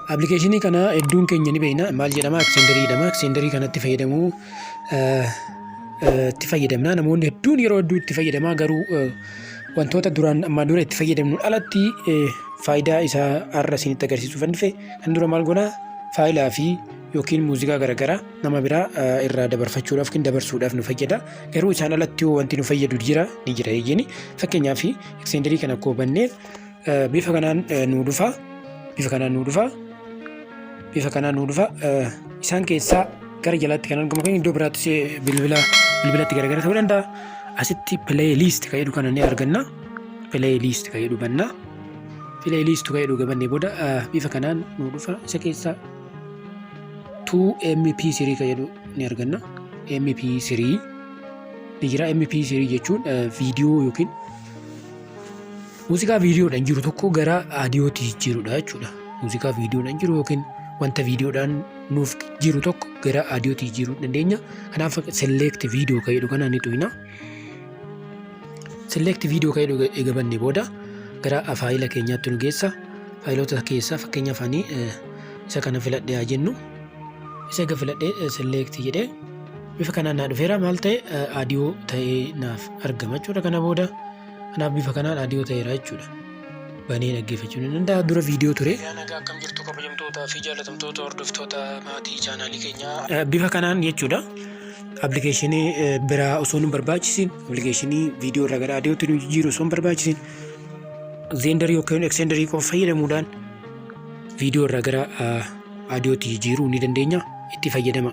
Appilikeeshinii kana hedduun keenya ni beekna. Maal jedhama? Xenderii jedhama. Xenderii kanatti fayyadamuu itti fayyadamna. Namoonni hedduun yeroo hedduu itti fayyadamaa, garuu wantoota duraan ammaan dura itti fayyadamnu alatti faayidaa isaa har'a isinitti agarsiisuuf dhufe. Kan dura maal goonaa? Faayilaa fi yookiin muuziqaa garaagaraa nama biraa irraa dabarfachuudhaaf yookiin dabarsuudhaaf nu fayyada. Garuu isaan alatti yoo wanti nu fayyadu jira, ni jira eeyyeni. Fakkeenyaaf, Xenderii kana akkuma bannee bifa kanaan nu dhufa. Bifa kanaan nu dhufa. Bifa kanaan nu dhufa. Isaan keessaa gara jalaatti kan argamu kan iddoo biraattis bilbila bilbilatti garagara ta'uu danda'a. Asitti playlist kan jedhu kana ni arganna. Playlist kan jedhu banna. Playlist kan jedhu gabannee booda bifa kanaan nu dhufa. Isa keessaa 2 MP3 kan jedhu ni arganna. MP3 ni jira. MP3 jechuun viidiyoo yookiin muuziqaa viidiyoodhaan jiru tokko gara audiyootti jijjiirudha jechuudha. Muuziqaa viidiyoodhaan jiru yookiin wanta viidiyoodhaan nuuf jiru tokko gara audiyootti jijjiiruu dandeenya. Kanaaf, select video kan jedhu kana ni tuqna. Select video kan jedhu eega bannee booda gara faayila keenyaatti nu geessa. Faayilota keessaa fakkeenyaaf ani isa kana filadhee haa jennu. Isa eega filadhee select jedhee bifa kanaan naa dhufeera. Maal ta'e? Audio ta'ee naaf argama jechuudha kana booda. Kanaaf, bifa kanaan audio ta'eera jechuudha. Banee dhaggeeffachuu ni danda'a. Dura viidiyoo ture. Nagaa, akkam jirtu kabajamtootaa fi jaallatamtoota hordoftoota maatii chaanaalii keenyaa? Bifa kanaan jechuudha. Appilikeeshinii biraa osoo nu barbaachisin, appilikeeshinii viidiyoo irraa gara audiyootti nu jijjiiru osoo hin barbaachisin, Xenderii yookiin Xenderii qofa fayyadamuudhaan viidiyoo irraa gara audiyootti jijjiiruu ni dandeenya. Itti fayyadama.